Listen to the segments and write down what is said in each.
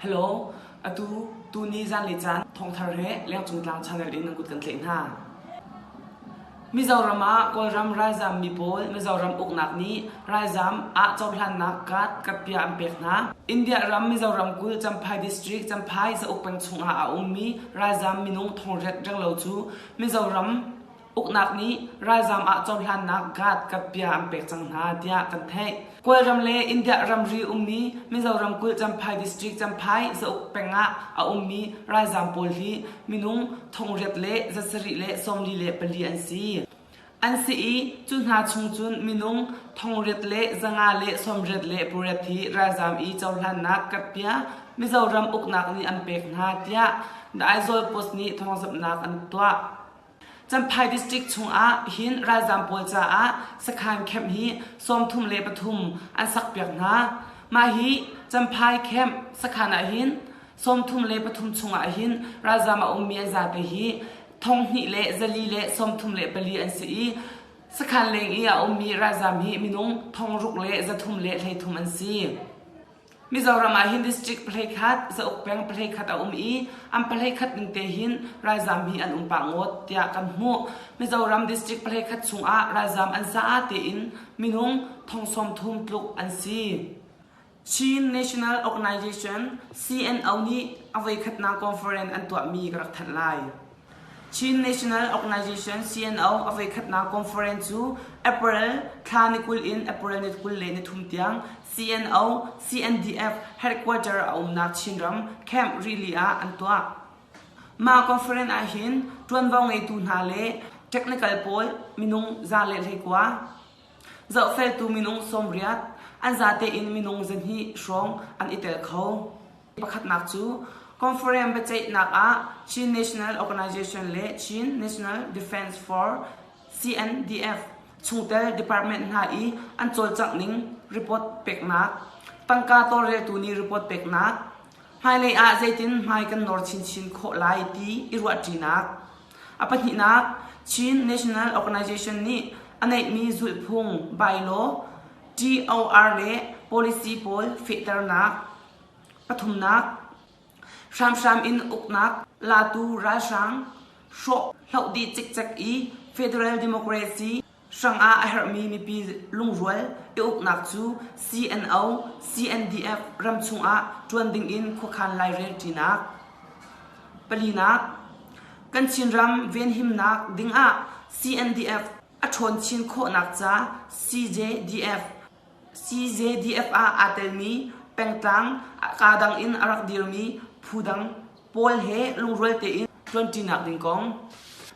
Hello, atu tuni zanlei caan thawngthar he Lengcung Tlang channel in nan kut kan tlaih hna. Mizoram ah Kawlram ralzam mi pawl Mizoram uknak nih ralzam ah cohlannak card katpia an pek hna. India ram Mizoram kulh Champhai district Champhai zauk peng chungah a ummi ralzam minung thongriat renglo cu Mizoram Uknak nih ralzam ah cohlannak guard katpia an pek cang hna tiah kan theih. Kawlram le India ramri ummi Mizoram kulh Champhai district Champhai zauk peng ah a ummi ralzam pawl hi minung thongriat le zasarih le 44 an si. An si i cu hna chung cun minung thongriat le zanga le 88 hi ralzam i cohlannak katpia Mizoram uknak nih an pek hna tiah The Aizawl Post nih thawngzamhnak an tuah. Champhai district chungah hin ralzaam pawl caah sakhan camp hi 33 an sakpiak hna. Mah hi Champhai camp sakhan ah hin 33 chungah hin ralzaam a ummi an zate hi thonghnih le zali le 34 an si i sakhan leng i a ummi ralzaam hi minung thongruk le zathum le hleithum an si. Mizoram ah hin district pahleikhat, zauk peng pahleikhat a um i an pahleikhat ning te hin ralzam hi an um pah ngawt tiah kan hmuh. Mizoram district pahleikhat chungah ralzam an za tein minung thong sawm thum tluk an si. Chin National Organization CNO nih a voikhatnak conference an tuahmi ka rak thanh lai. Chin National Organization CNO a voikhatnak conference cu April thla ni 20 in April ni 23 tiang CNO CNDF headquarter a umnak Chinram Camp Rili ah an tuah. Mah conference ahhin ṭuanvo ngeitu hna le technical pawl minung za le hleikua, zohfeltu minung sawmriat, an zate in minung zahnih hrawng an i tel kho. Pakhatnak cu Conference biaceihnak ah Chin National Organization le Chin National Defense Force CNDF chungtel department hna i an cawlcangh ning report peknak, tangka tawlreltu nih report peknak, hmailei ah zeitin hmai kan nawr chinchin khawh lai ti i ruahṭinak. A pahnihnak, Chin National Organization nih a neihmi zulhphung bylaw TOR le policy pawl fehternak. Pathumnak, hramhram in uknak latu ralhrang hrawh hloh dih cikcek i federal democracy hrangah a herhmi mipi lungrual i uknak cu CNO, CNDF ramchung ah ṭuan dingin khuakhan lairel ṭinak. Palinak, kan Chinram venhimnak dingah CNDF a ṭhawn chin khawhnak ca CJDF CJDF ah aa telmi pengtlang kaa dang in a rak dirmi phu dang pawl he lungrual tein ṭuanṭinak ding kong.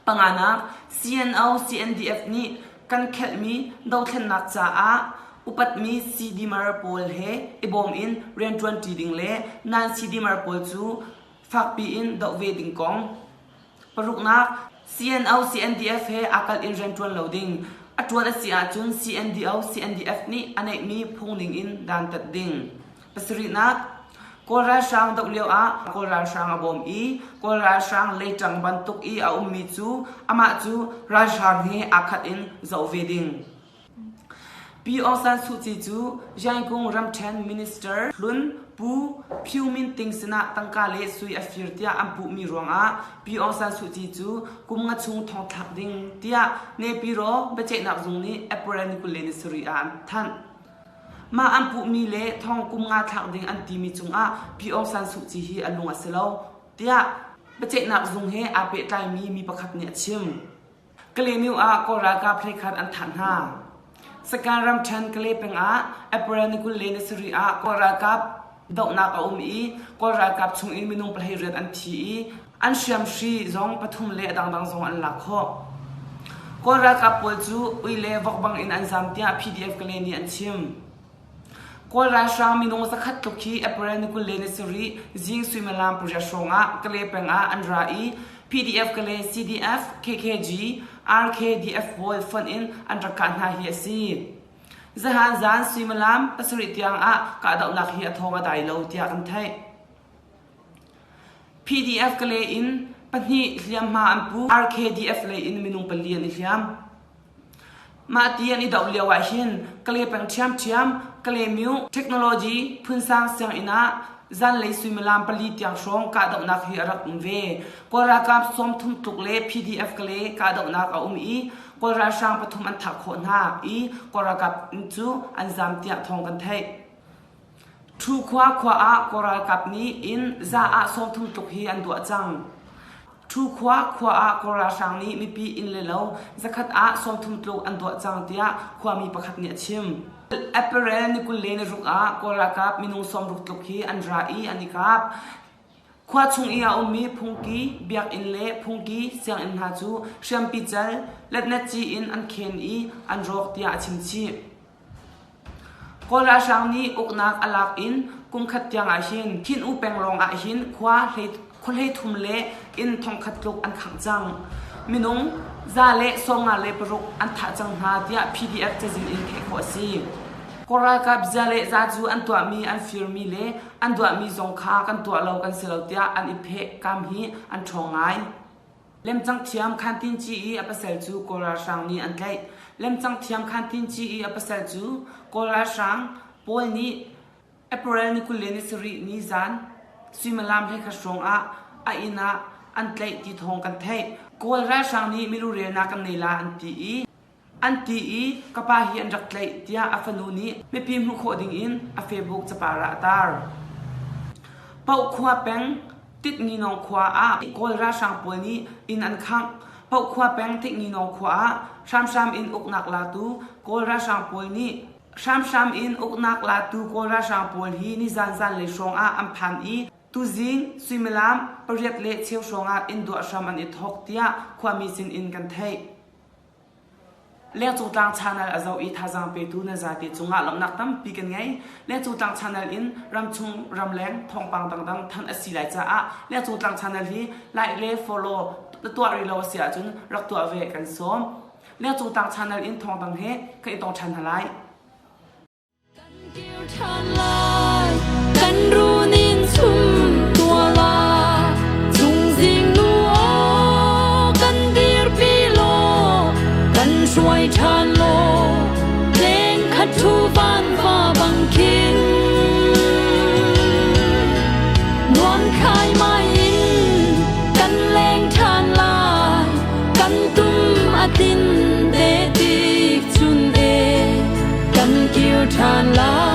Panganak, CNO CNDF nih kan khelhmi dothlennak caah upatmi CDMer pawl he i bawm in rianṭuanṭi ding le non-CDMer pawl cu fakpi in doh ve ding kong. Paruknak, CNO CNDF he aa kalh in rianṭuan lo ding. A ṭuan a si ahcun CNDO CNDF nih a neihmi phung ning in dantat ding. Pasarihnak, Kawl ralhrang doh lio ah Kawl ralhrang a bawm i Kawl ralhrang leiṭang bantuk i a ummi cu amah cu ralhrang he aa khat in zoh ve ding. Pi Aung San Suu Kyi cu Yangon ramṭhen minister hlun Pu Phyu Min Ting sinah tangka le sui a fir tiah an puhmi ruangah Pi Aung San Suu Kyi cu kum nga chung thongthlak ding tiah Naypyidaw biaceihnak zung nih April ni 27 ah an thanh. Mah an puhmi le thong kum nga thlak ding an timi cungah Pi Aung San Suu Kyi hi a lung a si lo tiah biaceihnak zung he aa pehtlaimi mi pakhat nih a chim. Kalaymyo ah Kawl ralkap hleikhat an thah hna. Sagaing ramṭhen Kalay peng ah April ni 27 ah Kawl ralkap dohnak a um i Kawl ralkap chung in minung pahleiriat an thi i an hriamhri zong pathum le a dangdang zong an lak khawh. Kawl ralkap pawl cu ui le vok bang in an zam tiah PDF Kalay nih an chim. Kawl ralhrang minung zakhat tluk hi April ni 27 zing suimilam pariat hrawng ah Kalay peng ah an ra i PDF Kalay, CDF, KKG, RKDF pawl fonh in an rak kah hna hi a si. Zahan zan suimilam pasarih tiang ah kahdohnak hi a thawng a dai lo tiah kan theih. PDF Kalay in pahnih hliamhma an pu, RKDF lei in minung pali an i hliam. Mah ti an i doh lio ah hin Kalay peng ṭhiamṭhiam Kalaymyo Technology Phunsang sianginn ah zanlei suimilam pali tiang hrawng kahdohnak hi a rak um ve. Kawl ralkap 30 tluk le PDF Kale kahdohnak a um i Kawl ralhrang pathum an thah khawh hna i Kawl ralkap cu an zaam tiah thawng kan theih. Thu khua khua ah Kawl ralkap nih inn za ah 30 tluk hi an duah cang. Thu khua khua ah Kawl ralhrang nih mipi inn le lo zakhat ah 30 tluk an duah cang tiah khuami pakhat nih a chim. April ni 26 ah Kawl ralkap minung 60 tluk hi an ra i an i kap. Khua chung i a ummi phungki, biakinn le phungki sianginn hna cu hriampi cal, letnetci in an khen i an rawk tiah a chim chih. Kawl ralhrang nih uknak a lak in kumkhat tiang ahhin Khin-U peng lawng ahhin khua 33 le inn thongkhat tluk an khangh cang. Minung 156 an thah cang hna tiah PDF cazin in theih khawh a si. Kawl ralkap zia le za cu an tuahmi an firmi le an duahmi zong kha kan tuah lo kan si lo tiah an i pheh kam hi an ṭhawng ngai. Lemcang thiam Khan Tin Ci i a pasal cu Kawl ralhrang nih an tlaih. Lemcang thiam Khan Tin Ci i a pasal cu Kawl ralhrang pawl nih April ni 27 ni zan suimilam 11 hrawng ah a inn ah an tlaih ti thawng kan theih. Kawl ralhrang nih milurelnak kan nei la an ti i An ti i ka pa hi an rak tlaih tiah a fanu nih mipi hmuh khawh dingin a Facebook capar ah a tar. Paohkhua peng Titnginawng khua ah Kawl ralhrang pawl nih inn an khangh. Paohkhua peng Titnginawng khua ah hramhram in uknak latu Kawl ralhrang pawl nih hramhram in uknak latu Kawl ralhrang pawl hi nizan zanlei hrawng ah an phan i tuzing suimilam pariat le cheu hrawng ah inn duah hram an i thawk tiah khuami sin in kan theih. Lengcung Tlang Channel a zoh i thazaang petu na zate cungah lawmhnak tampi kan ngei. Lengcung Tlang Channel in ramchung ramleng thawngpang dangdang thanh a si lai caah Lengcung Tlang Channel hi like le follow na tuah rih lo a si ahcun rak tuah ve kan sawm. Lengcung Tlang Channel in thawng dang he kan i tong ṭhan hna lai. Kan kir ṭhan lai, kan runin chum tua la, chungzing nu aw kan dirpi law, kan hruai ṭhan law, leng khat thu van va bang khin. Nuam khai mai in kan leng ṭhan lai, kan tum a tin te tik chun e. Kan kir ṭhan lai.